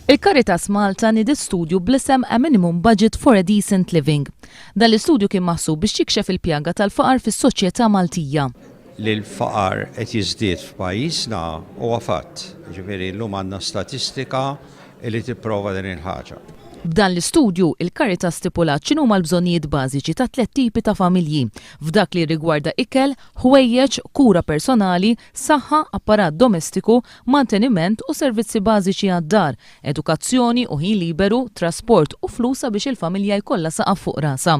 Il-Caritas Malta nidiet studju bl-isem A Minimum Budget for a Decent Living. Dan l-istudju kien maħsub biex jikxef il-pjaga tal-faqar fis-soċjetà Maltija. Li l-faqar qed jiżdied f'pajjiżna huwa fatt. Jiġifieri llum għandna statistika li tipprova din il-ħaġa. B'dan l-istudju, il-Caritas stipulat x'inhuma l-bżonnijiet bażiċi ta' tlett tipi ta' familji f'dak li jirrigwarda ikel, ħwejjeġ, kura personali, saħħa, apparat domestiku, manteniment u servizzi bażiċi għad-dar, edukazzjoni u ħin liberu, trasport u flus sabiex il-familja jkollha saqaf fuq rasha.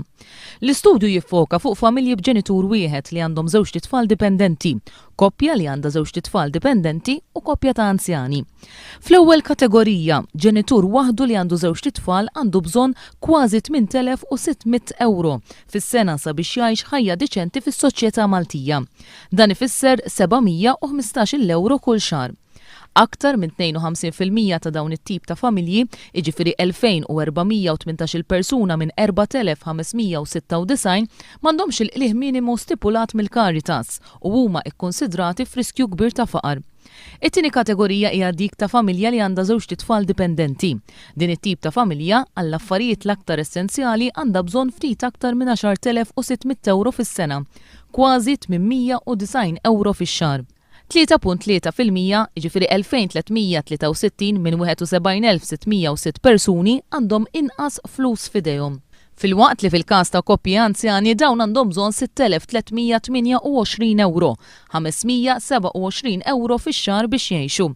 L-istudju jiffoka fuq familji b'ġenitur wieħed li għandhom żewġt itfal dipendenti, koppja li għandha żewġt itfal dipendenti u koppja ta' anzjani. Fl-ewwel kategorija, ġenitur waħdu li għandu żewġt itfal għandu bżonn kważi 8,600 ewro fis-sena sabiex jgħix ħajja diċenti fis-soċjetà Maltija. Dan ifisser 715-il ewro kull xahar. Aktar minn 52% ta' dawn it-tip ta' familji, jiġifieri 2,418-il persuna minn 4,596, m'għandhomx il-qligħ minimu stipulat mill-Caritas u huma kkunsidrati f'riskju kbir ta' faqar. It-tieni kategorija hija dik ta' familja li għandha żewġt itfal dipendenti. Din it-tip ta' familja, għall-affarijiet l-aktar essenzjali għandha bżonn ftit aktar minn 10,600 ewro fis-sena, kważi 890 ewro fix-xahar. 3.3%, jiġifieri 2,363 minn 71,606 persuni għandhom inqas flus f'idejhom. Filwaqt li fil-każ ta' koppji anzjani dawn għandhom bżonn 6,328 ewro, 527 ewro fix-xahar biex jgħixu.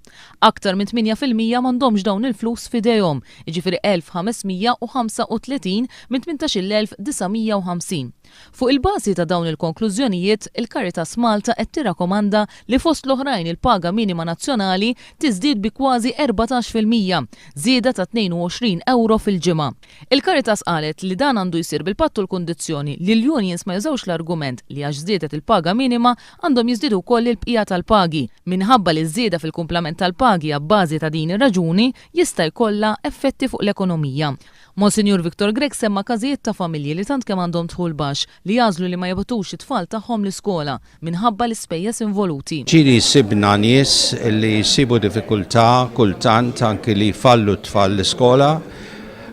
Aktar minn 8% m'għandhomx dawn il-flus f'idejhom, jiġifieri 1,535 minn 18,950. Fuq il-bażi ta' dawn il-konklużjonijiet, il-Caritas Malta qed tirrakomanda li fost l-oħrajn il-paga minima nazzjonali tiżdied bi kważi 14%, żieda ta' 22 ewro fil-ġimgħa. Il-Caritas qalet li dan għandu jsir bil-patt u l-kundizzjoni li l-unions ma jużawx l-argument li għax żdiedet il-paga minima għandhom jiżdiedu wkoll il-bqija tal-pagi, minħabba li ż-żieda fil-kumplament tal-pagi abbażi ta' din ir-raġuni jista' jkollha effetti fuq l-ekonomija. Monsinjur Victor Grech semma każijiet ta' familji li tant kemm għandhom dħul baxx li jagħżlu li ma jibgħatux it-tfal tagħhom l-iskola minħabba l-ispejjeż involuti. Ġieli sibna nies li jsibu diffikultà kultant anki li jfallu t-tfal l-iskola,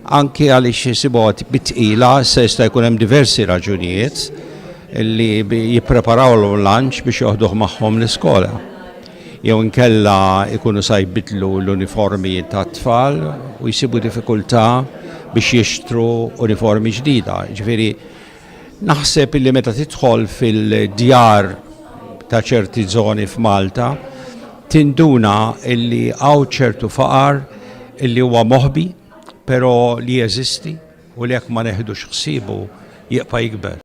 anki għaliex isibuha bi tqila, issa jista' jkun hemm diversi raġunijiet li jippreparawlhom lunch biex joħduh magħhom l-iskola. Jew inkella jkunu sa jbiddlu l-uniformi tat-tfal u jsibu diffikultà biex jixtru uniformi ġdida. Ġifieri naħseb illi meta tidħol fil-djar ta' ċerti żoni f'Malta tinduna illi hawn ċertu faqar illi huwa moħbi però li jeżisti u li jekk ma neħdux ħsiebu jibqa' jikber.